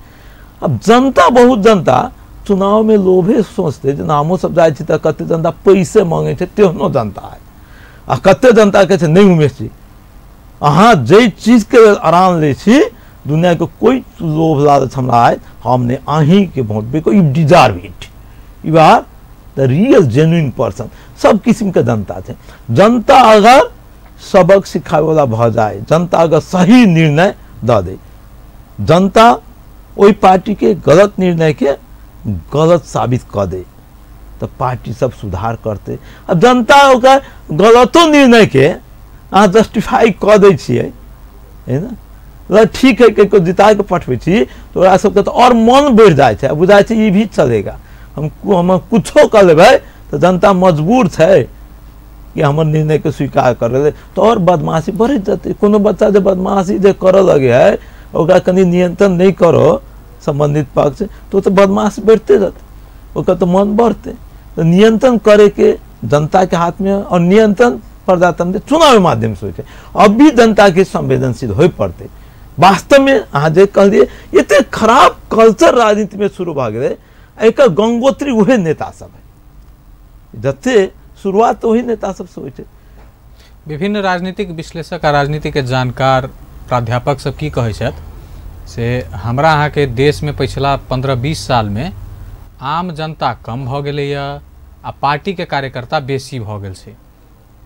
अब जनता, बहुत जनता चुनाव में लोभे सोचते, जेना हमहूँ सब जाइ छी तऽ कते जनता पैसे मांगे छै, तेहनो जनता है। आ कते जनता कहै छै नहि उमेश जी, अहाँ जाहि चीजके आराम लै छी, दुनियाके कोई लोभ लालच हमरा आयत, हम नहि अहीँके vote, because you deserve it, you are the real genuine person. सब किस्मके जनता छै। जनता अगर सबक सिखाबैवला भऽ जाय, जनता अगर सही निर्णय दऽ दे, जनता ओहि पार्टीके गलत निर्णयके गलत साबित कऽ दे, तऽ पार्टी सब सुधार करतै। आ जनता ओकर गलतो निर्णयके अहाँ जस्टिफाई कऽ दै छियै, है ना, ल ठीक है कहियो जिता के पठबै छी तऽ ओकरा सबके तऽ आओर मन बढ़ि जाइ छै, बुझाइ छै ई भी चलेगा, हम कुछो कऽ लेबै तऽ जनता मजबूर छै कि हमर निर्णयके स्वीकार करै ले, तऽ आओर बदमाशी बढ़ैत जेतै। कोनो बच्चा जे बदमाशी जे करऽ लगै है, ओकरा कनि नियंत्रण नहि करो संबंधित पक्ष, तो तऽ बदमाश बढ़िते जेतै, ओकर तऽ मन बढ़तै। तऽ नियंत्रण करैके जनताके हाथमे, और नियंत्रण प्रजातंत्र चुनाव माध्यम से होइ छै। अब भी जनताके संवेदनशील होइ पड़तै। वास्तवमे अहाँ जे कहलियै, एते खराब कल्चर राजनीतिमे शुरू भऽ गेलै, एकर गंगोत्री उहे नेता सब है, जते शुरुआत तऽ वही नेता सबसँ होइ छै। विभिन्न राजनीतिक विश्लेषक आ राजनीतिक जानकार प्राध्यापक सब की कहै छथि से हमरा अहाँके देशमे पिछला 15-20 सालमे आम जनता कम भऽ गेलैए आ पार्टीके कार्यकर्ता बेसी भऽ गेल छै।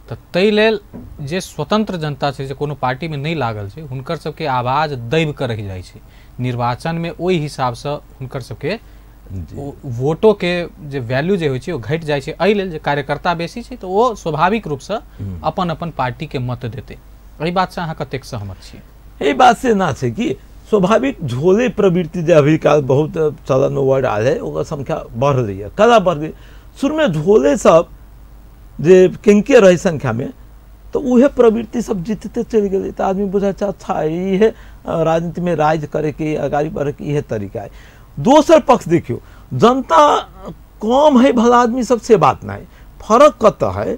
तऽ ताहि लेल जे स्वतंत्र जनता छै, जे कोनो पार्टीमे नहि लागल छै, हुनकर सबके आवाज दबि कऽ रहि जाइ छै निर्वाचनमे। ओहि हिसाबसँ हुनकर सबके वोटो के जे वैल्यू जे होइ छै ओ घटि जाइ छै। एहि लेल जे कार्यकर्ता बेसी छै तऽ ओ स्वाभाविक रूपसँ अपन अपन पार्टीके मत देतै। एहि बातसँ अहाँ कतेक सहमत छी? एहि बात से ना छै कि स्वाभाविक झोले प्रवृत्ति जे अभी काल बहुत चलन में वर्ड आयल है, ओकर संख्या बढ़लै है, कला बढ़। शुरूमे झोले सब जे किनके रहे संख्या में, तो उहे प्रवृत्ति सब जीतते चलि गेलै, तऽ आदमी बुझै छै अच्छा इहे राजनीति में राज करैके, अगाड़ी बढ़ैके इहे तरीका है। दोसर पक्ष देखियौ, जनता कम है भला आदमी सब से बात नहीं, फर्क कतऽ है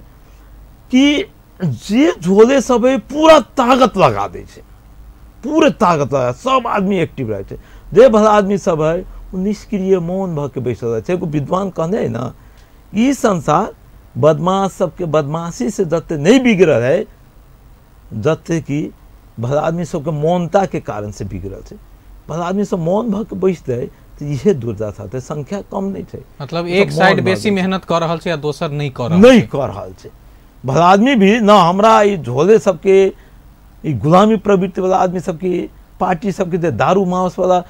कि जे झोले सब है पूरा ताकत लगा दै छै, पूरे ताकत लगा सब आदमी एक्टिव रहै छै। जे भला आदमी सब है ओ निष्क्रिय मौन भऽ के बैसल रहै छै। एगो विद्वान कहने है ना, ई संसार बदमाश सबके बदमाशी से जते नहीं बिगड़ल है, जते कि भला आदमी सबके मौनता के कारण से बिगड़ल छै। भला आदमी सब मौन भऽ के बैसतै तऽ इहे दुर्दशा छै, संख्या कम नहीं छै। मतलब एक साइड बेसी मेहनत कऽ रहल छै आ दोसर नहीं कऽ रहल, नहीं कऽ रहल छै। भला आदमी भी ना, हमरा ई झोले सबके, ई गुलामी प्रवृत्ति वाला आदमी सबके, पार्टी सबके जे दारू मांस वाला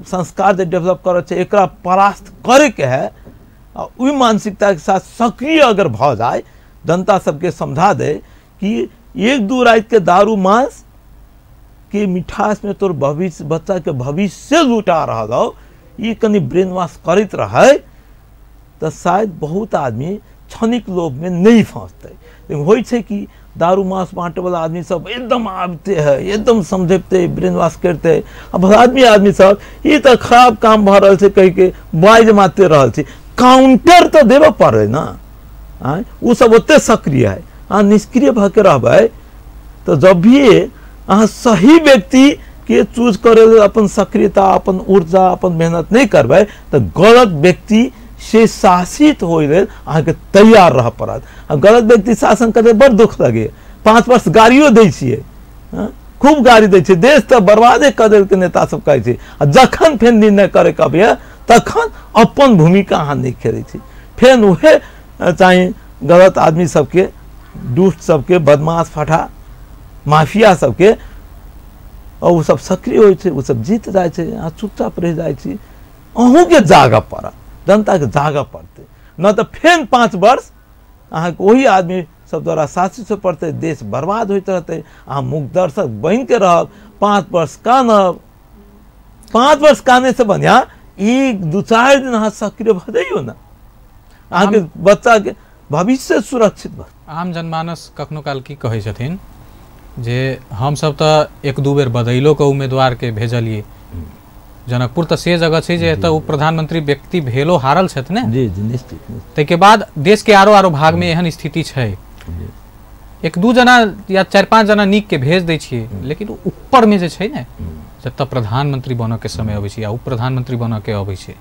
संस्कार जे डेवलप करै छै, एकरा परास्त करैके है। आ ओहि मानसिकताके साथ सक्रिय अगर भऽ जाय, जनता सबके समझा दे कि एक दू रातिके दारू मांस के मिठास में तोर भविष्य, बच्चा के भविष्य लुटा रहल हो, ई कनि ब्रेन वॉश करैत रहै तऽ शायद बहुत आदमी क्षणिक लोभ में नहीं फंसतै। लेकिन होइ छै कि दारू मांस बाँटे वाला आदमी सब एकदम आबते है, एकदम समझेते, ब्रेन वॉश करते। आ भला आदमी आदमी सब ई तऽ खराब काम भऽ रहल छै कहि के बाजि मारते रहल छै, काउंटर तऽ देबऽ पड़ै ना। आँय, ओ सब ओते सक्रिय है, अहाँ निष्क्रिय भऽ के रहबै तऽ जब भी अहाँ सही व्यक्ति के चूज करै लेल अपन सक्रियता, अपन ऊर्जा, अपन मेहनत नहीं करबै तऽ गलत व्यक्ति से शासित होय लेल अहाँके तैयार रहऽ पड़त। आ गलत व्यक्ति शासन करै बड़ दुख लगे, 5 वर्ष गाड़ियो दै छियै, खूब गाड़ी दै छियै, देश तऽ बर्बादे कऽ देलकै नेता सब कहै छै। आ जखन फेर निर्णय करैके अबैए तखन अपन भूमिका अहाँ नहि खेलै छी, फेर उहे चाहे गलत आदमी सबके, दुष्ट सबके, बदमाश फटा माफिया सबके आओर ओसब सक्रिय होइ छै, ओसब जीत जाइ छै, अहाँ चुपचाप रहि जाइ छी। अहूँके जागऽ पड़त, जनताके जागऽ पड़तै, न तऽ फेर 5 वर्ष अहाँके ओही आदमी सब द्वारा शासित पड़तै, देश बर्बाद होइत रहतै, अहाँ मूकदर्शक बनिके रहब, 5 वर्ष कानब। 5 वर्ष काने से बढ़िआँ 1-2-4 दिन अहाँ सक्रिय भऽ जइयौ ने, अहाँके बच्चाके भविष्य सुरक्षित भऽ। आम जनमानस कखनो काल की कहै छथिन जे हमसब तऽ 1-2 बेर बदलियो के उम्मीदवार के भेजलियै, जनकपुर तऽ से जगह छै जे एतऽ उप प्रधानमंत्री व्यक्ति भेलो हारल छथि ने। जी जी निश्चित। ताहिके बाद देश के आरो आरो भाग में एहन स्थिति छै, 1-2 जना या 4-5 जना नीक के भेज दै छियै, लेकिन ऊपर में जे छै ने जतऽ प्रधानमंत्री बनऽ के समय अबै छै या उप प्रधानमंत्री बनऽ के अबै छै,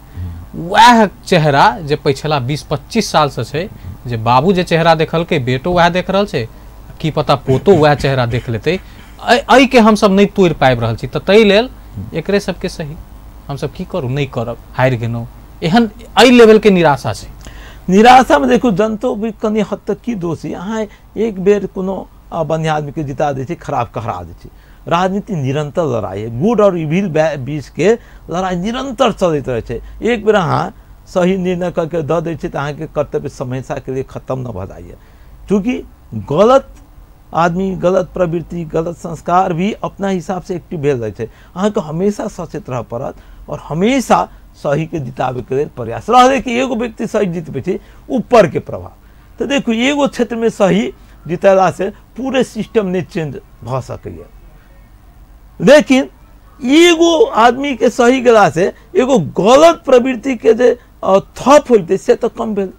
वएह चेहरा जे पिछला 20-25 साल से छै, जे बाबू जे चेहरा देखलकै बेटो वएह देख रहल छै, की पता पोतो वएह चेहरा देख लेतै, एहिके हमसब नहि तोड़ि पाबि रहल छी। तऽ ताहि लेल एकरे सबके सही हमसब की करू, नहि करब, हारि गेलहुँ, एहन एहि लेवलके निराशा छै। निराशामे देखू जनतो भी कनि हद तक की दोषी, अहाँ एक बेर कोनो बढ़िआँ आदमीके जिता दै छै, खराब के हरा दै छै। राजनीति निरंतर लड़ाई है, गुड और इविल बीच के लड़ाई निरंतर चलैत रहै छै। एक बेर अहाँ सही निर्णय करके दऽ दै छै तऽ अहाँके कर्तव्य हमेशाके लिए खत्म न भऽ जाइए। चूँकि गलत आदमी, गलत प्रवृत्ति, गलत संस्कार भी अपना हिसाब से एक्टिव भेल रहै छै। अहाँके हमेशा सचेत रहऽ पड़त और हमेशा सही के जिताबैके लेल प्रयास रहलै कि एगो व्यक्ति सही जितबै छै, ऊपर के प्रभाव। तऽ देखू एगो क्षेत्रमे सही जितेला से पूरे सिस्टम नहि चेंज भऽ सकैए, लेकिन एगो आदमी के सही गेला से एगो गलत प्रवृत्ति के जे थप होइतै से तऽ कम भेल।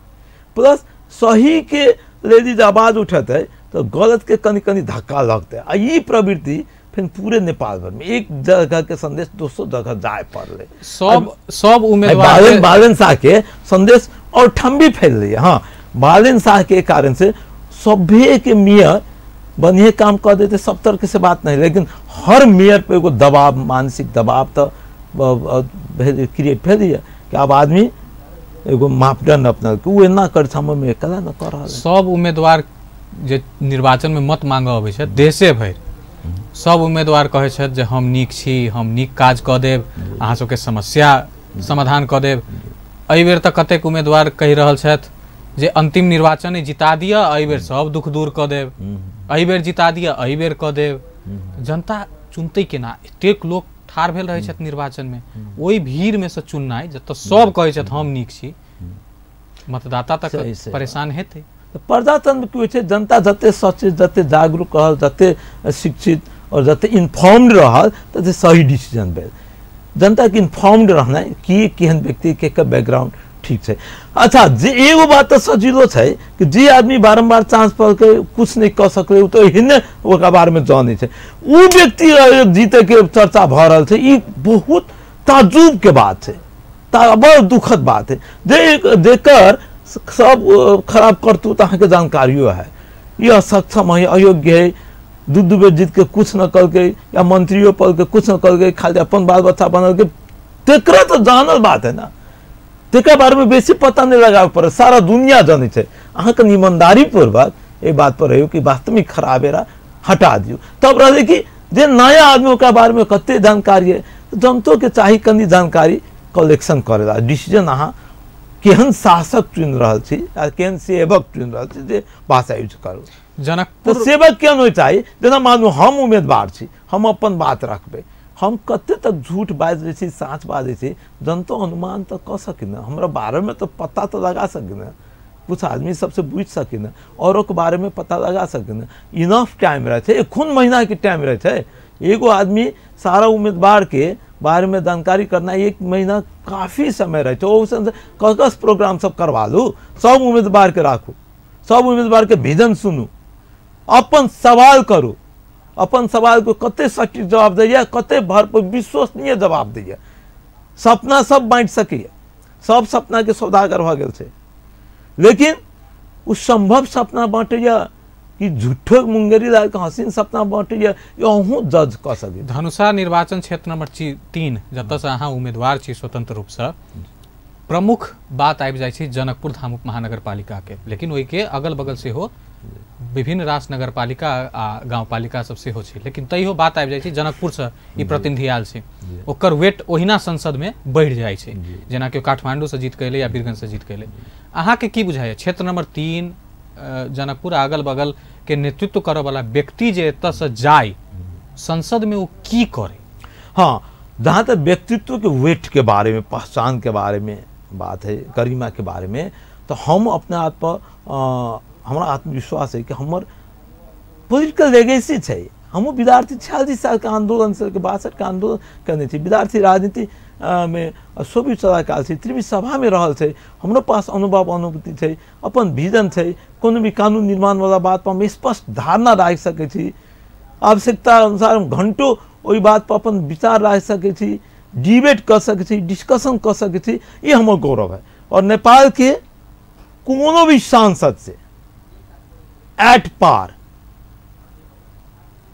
प्लस सही के लेल जे आवाज उठेतै तऽ गलत के कनि कनि धक्का लगतै, आ ई प्रवृत्ति फिर पूरे नेपाल भर में एक जगह के संदेश दोसर जगह जाय पड़लै। सब उम्मीदवार बालेन शाह के संदेश और ठाम भी फैललै। हाँ, बालेन शाह के कारण से सभे के मेयर बढ़िया काम कर देते, सब तरह से बात नहीं, लेकिन हर मेयर पे एगो दबाव, मानसिक दबाव तो क्रिएट भेल कि अब आदमी एगो मापदंड अपना ओ एना कर में कला न कर रहल। सब उम्मीदवार जे निर्वाचन में मत मांगऽ अबै छै देशे भरि, सब उम्मीदवार कहै छथि जे हम नीक छी, हम नीक काज कऽ देब, अहाँ सबके समस्या समाधान कऽ देब। एहि बेर तऽ कतेक उम्मीदवार कहि रहल छथि जे अंतिम निर्वाचन जिता दिअ, एहि बेर सब दुख दूर कऽ देब, एहि बेर जिता दिअ, एहि बेर कऽ देब। जनता चुनतै केना? एतेक लोक ठाढ़ भेल रहै छथि निर्वाचन में, ओहि भीड़ में से चुननाइ जतऽ सब कहै छथि हम नीक छी, मतदाता तक परेशान हेतै। प्रजातंत्र की होइ छै, जनता जते सचेत, जते जागरूक रहल, जते शिक्षित और जते इन्फॉर्म्ड रहल तते सही डिसीजन भेल। जनता के इन्फॉर्म्ड रहनाइ कि केहन व्यक्ति के बैकग्राउंड ठीक छै। अच्छा, जे एगो बात तऽ सजिलो छै कि जे आदमी बारम्बार चांस पलकै कुछ नहि कऽ सकलै, ओ तऽ एहने ओकरा बारेमे जानै छै, ओ व्यक्ति जीतैके चर्चा भऽ रहल छै। ई बहुत ताजुबके बात छै, बड़ दुखद बात है। जेकर सब खराब करतूत अहाँके जानकारियो है, ई असक्षम है, अयोग्य है, 2-2 बेर जीत के कुछ न कलकै या मंत्रियो पलके कुछ न कलकै, खाली अपन बाल बच्चा बनलकै, तेकरा तऽ जानल बात है ना, तेकरा बारेमे बेसी पता नहीं लगाबे पड़त, सारा दुनिया जानै छै। अहाँके ईमानदारी पूर्वक एहि बात पर रहियौ कि वास्तविक खराब हेरा हटा दियौ। तब रहलै कि जे नया आदमी ओकरा बारेमे कते जानकारी है, जनतोके चाही कनि जानकारी कलेक्शन करेला। डिसीजन अहाँ केहन शासक चुनि रहल छी आ केहन सेवक चुनि रहल छी जे भाषा यूज करू। जनकपुर तऽ सेवक केहन होइ चाही, जेना मानू हम उम्मीदवार छी, हम अपन बात रखबै, हम कते तक झूठ बाजि दै छी, साँच बाजै छी, जनतो अनुमान तऽ कऽ सकी ने, हमरा बारेमे तऽ पता तऽ लगा सकी ने, कुछ आदमी सबसे बुझि सकी ने, औरों के बारेमे पता लगा सकी ने। इनफ टाइम रहै छै, एखन महीनाके टाइम रहै छै, एगो आदमी सारा उम्मीदवार के बारेमे जानकारी करना 1 महीना काफी समय रहै छै। ओ कस प्रोग्राम सब करवा लू, सब उम्मीदवार के राखू, सब उम्मीदवार के विजन सुनू, अपन सवाल करू, अपन सवाल को कते सटीक जवाब दैया, कते भरपूर विश्वसनीय जवाब दैया। सपना सब बाँटि सकैया, सब सपना के सौदागर भऽ गेल छै, लेकिन ओ संभव सपना बाँटैया कि झूठो मुंगेरी लाल के हसीन सपना बाँटैया, अहूँ जज कऽ सकै। धनुषा निर्वाचन क्षेत्र नंबर 3 जतऽसँ अहाँ उम्मीदवार छी स्वतंत्र रूपसँ, प्रमुख बात आबि जाइ छै जनकपुर धाम उप महानगरपालिकाके, लेकिन ओहिके अगल बगल सेहो विभिन्न रास नगरपालिका आ गाउँपालिका सब सेहो छै, लेकिन तैयो बात आबि जाइ छै जनकपुरसँ ई प्रतिनिधि आयल छै, ओकर वेट ओहिना संसदमे बढ़ि जाइ छै, जेना कि काठमांडूसँ जीत के अयलै या वीरगंजसँ जीत के अयलै। अहाँके की बुझाइए क्षेत्र नंबर 3 जनकपुर अगल बगल के नेतृत्व करऽ वाला व्यक्ति जे एतऽसँ जाय संसद में वो की करे? हाँ, जहाँ तक व्यक्तित्व के वेट के बारे में, पहचान के बारे में बात है, गरिमा के बारे में, तो हम अपने आप पर हमारा आत्मविश्वास है कि हमर पोलिटिकल लेगेसी है। हम विद्यार्थी 46 साल के आंदोलन से 62 के आंदोलन करने छी, विद्यार्थी राजनीति में सोभी चलाकाल छै, त्रिवी सभा में रहल छै, हमरो पास अनुभव अनुभूति छै, अपन विजन छै, कोनो भी कानून निर्माण वाला बात पर हम स्पष्ट धारणा राखि सकै छी, आवश्यकता अनुसार हम घंटों ओहि बात पर अपन विचार राखि सकै छी, डिबेट कर सकै छी, डिस्कशन कर सकै छी। ये हमर गौरव है। और नेपाल के कोनो भी सांसद से एट पार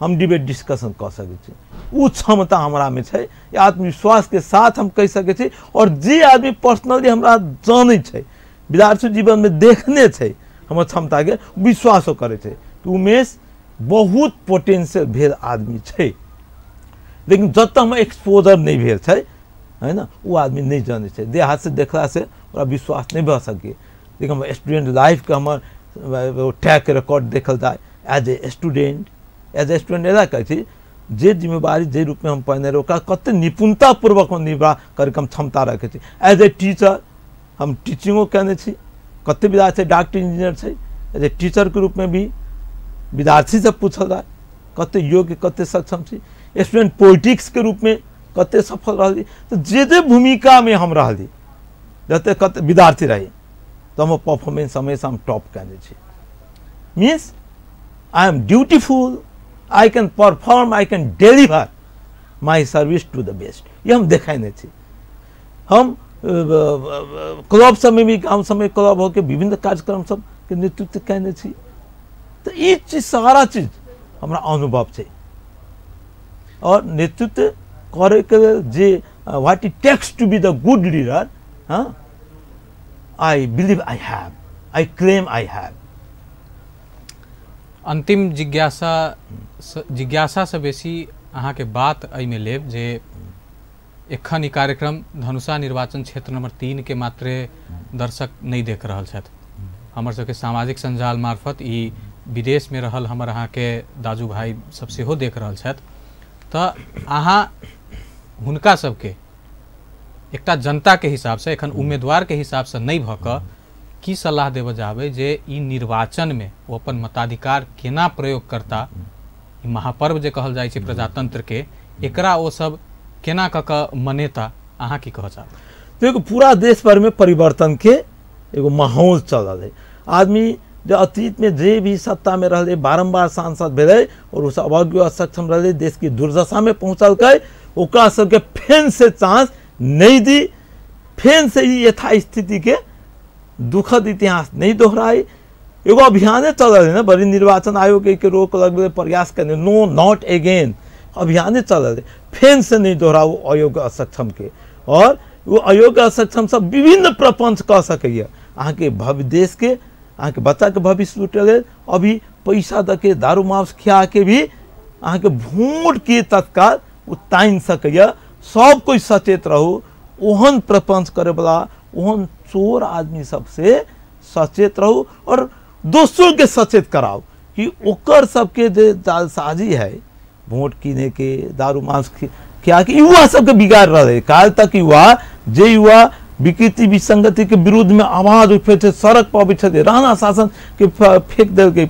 हम डिबेट डिस्कशन कर सकै छी, उ क्षमता हमरा में छै, आत्मविश्वास के साथ हम कहि सकै छी। और जे आदमी पर्सनली हमरा जानै छै, विद्यार्थी जीवन में देखने छै हमर क्षमता के, विश्वासो करै छै कि उमेश बहुत पोटेंशियल भेल आदमी छै, लेकिन जतऽ हम एक्सपोजर नहीं भेल छै है ना, वो आदमी नहीं जानै छै, देह हाथ से देखला से ओकरा विश्वास नहीं भऽ सकै। लेकिन हम स्टूडेंट लाइफ के हमर ट्रैक रिकॉर्ड देखल जाय एज ए स्टूडेंट, एना कहै छी जे जिम्मेवारी जे रूपमे हम पहिने रही ओकरा कते निपुणतापूर्वक हम निर्वाह करके हम क्षमता रखै छी। एज ए टीचर हम टीचिंगो केने छी, कते विद्यार्थी डॉक्टर इंजीनियर छै, एज ए टीचरके रूपमे भी विद्यार्थी से पूछल जाय कते योग्य कते सक्षम छी, स्टूडेंट पॉलिटिक्स के रूपमे कते सफल रहली, तो जे जे भूमिकामे हम रहली जते कते विद्यार्थी रही तो हमर परफॉर्मेंस हमेशा हम टॉप केने छी। Means I am dutiful, I can perform, I can deliver my service to the best. ये हम देखेने छी। हम क्लब सब में भी, गाँव सब में क्लब होके विभिन्न कार्यक्रम सब के नेतृत्व केने छी। तो ई चीज सारा चीज हमरा अनुभव छै। और नेतृत्व करे के लेल जे what it takes to be the good leader, हाँ, I believe I have, I claim I have. अंतिम जिज्ञासा से बेसी अहाँके बात एहिमे लेब जे एखन ई कार्यक्रम धनुषा निर्वाचन क्षेत्र नंबर 3 के मात्रे दर्शक नहीं देख रहल छथि, हमर सबके सामाजिक संजाल मार्फत ई विदेश में रहल हमर अहाँके दाजू भाई सब सेहो देख रहल छथि, तऽ अहाँ हुनका सबके एकटा जनता के हिसाब से एखन उम्मीदवार के हिसाब से नहीं भऽ कऽ की सलाह देबऽ जाबै जे ई निर्वाचन में ओ अपन मताधिकार केना प्रयोग करता, ई महापर्व जे कहल जाइ छै प्रजातंत्र के, एकरा ओ सब केना कऽ कऽ मनेता, अहाँ की कहऽ चाहब? देखो, पूरा देश भर में परिवर्तन के एगो माहौल चलल है। आदमी जो अतीत में जे भी सत्ता में रहले, बारम्बार सांसद भेलै और ओ सब अवज्ञ असक्षम रहले, देश की दुर्दशा में पहुँचलकै, ओकरा सबके फेन से चांस नहीं दी, फेन से ई यथास्थिति के दुखद इतिहास नहीं दोहराई। एगो अभियाने चलल है ना, बड़ी निर्वाचन आयोग के रोक लगबे प्रयास करने, नो not again अभियाने चलल है, फेन से नहीं दोहराऊ अयोग्य असक्षम के। और वो अयोग्य असक्षम सब विभिन्न प्रपंच कऽ सकैए, अहाँके भविष्य देश के, अहाँके बच्चाके भविष्य लूटै लेल अभी पैसा दऽ के दारू मांस खिया के भी अहाँके वोट के तत्काल ओ तानि सकैए। सब कोइ सचेत रहू, ओहन प्रपंच करैवला ओहन चोर आदमी सबसे सचेत रहू और दोसरों के सचेत कराओ कि ओकर सबके जे जालसाजी है वोट किने के, दारू मांस खिया के युवा सबके बिगाड़ रहा है। काल तक युवा जे युवा विकृति विसंगति के विरुद्ध में आवाज उठबै छै, सड़क पर अबै छथि, राणा शासन के फेंक देलकै,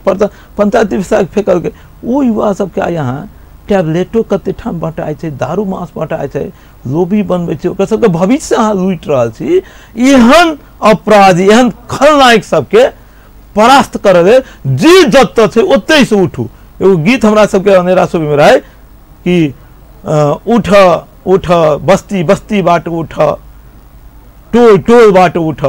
पंचायती विषय फेंकलकै, ओ युवा सबके यहाँ टैबलेटो कते ठाम बँटाइ छै, दारू मांस बँटाइ छै, लोभी बनबै छै, ओकर सबके भविष्य अहाँ लूटि रहल छी। एहन अपराधी, एहन खलनायक सबके परास्त करऽ लेल जे जतऽ छै ओतहि से उठू। एगो गीत हमरा सबके अनेरा सोबीमे रहै कि उठ उठ बस्ती बस्ती बाट उठ, टोल टोल बाट उठ,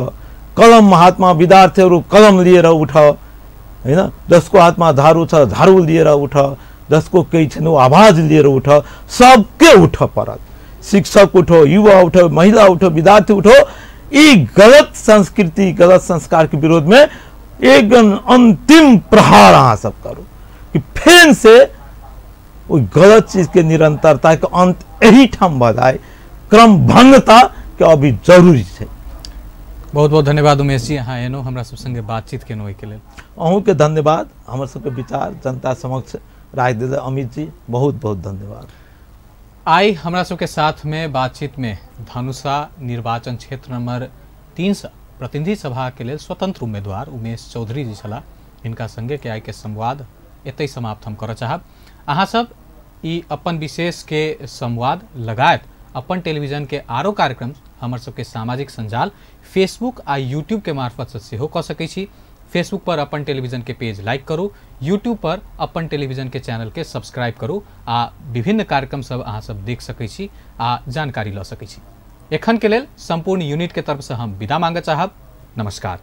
कलम हातमा विद्यार्थीहरू कलम लिएर उठ, होइन, जसको हातमा झारू छ झारू लिएर उठ, जसको केही छैन ऊ आवाज लिएर उठ, सबके उठ परत, शिक्षक उठो, युवा उठो, महिला उठो, विद्यार्थी उठो। यी गलत संस्कृति गलत संस्कार के विरोध में एक अंतिम प्रहार अहाँ सब करू कि फेन से ओहि गलत चीज के निरंतरता के अंत एही ठाम भऽ जाय। क्रम भंगता के अभी जरूरी छै। बहुत बहुत धन्यवाद उमेश जी, अहाँ एनो हमरा सब संगे बातचीत केनो ओहिके लेल। अहूँके धन्यवाद, हमर सबके विचार जनता समक्ष राखि देल अमित जी, बहुत बहुत धन्यवाद। आइ हमरा सबके साथ में बातचीत में धनुषा निर्वाचन क्षेत्र नंबर 3 से प्रतिनिधि सभा के लेल स्वतंत्र उम्मीदवार उमेश चौधरी जी छलाह। हिनका संगे के आइ के संवाद एतहि समाप्त हम करऽ चाहब। अहाँ सब ई अपन विशेष के संवाद लगायत अपन टेलीविजन के आरो कार्यक्रम हमर सबके सामाजिक संजाल फेसबुक आ यूट्यूब के मार्फत से सेहो कऽ सकै छी। फेसबुक पर अपन टेलीविजन के पेज लाइक करू, यूट्यूब पर अपन टेलीविजन के चैनल के सब्सक्राइब करू आ विभिन्न कार्यक्रम सब अहाँ सब देख सकै छी आ जानकारी लऽ सकै छी। एखन के लेल संपूर्ण यूनिट के तरफ से हम विदा मांगऽ चाहब। नमस्कार।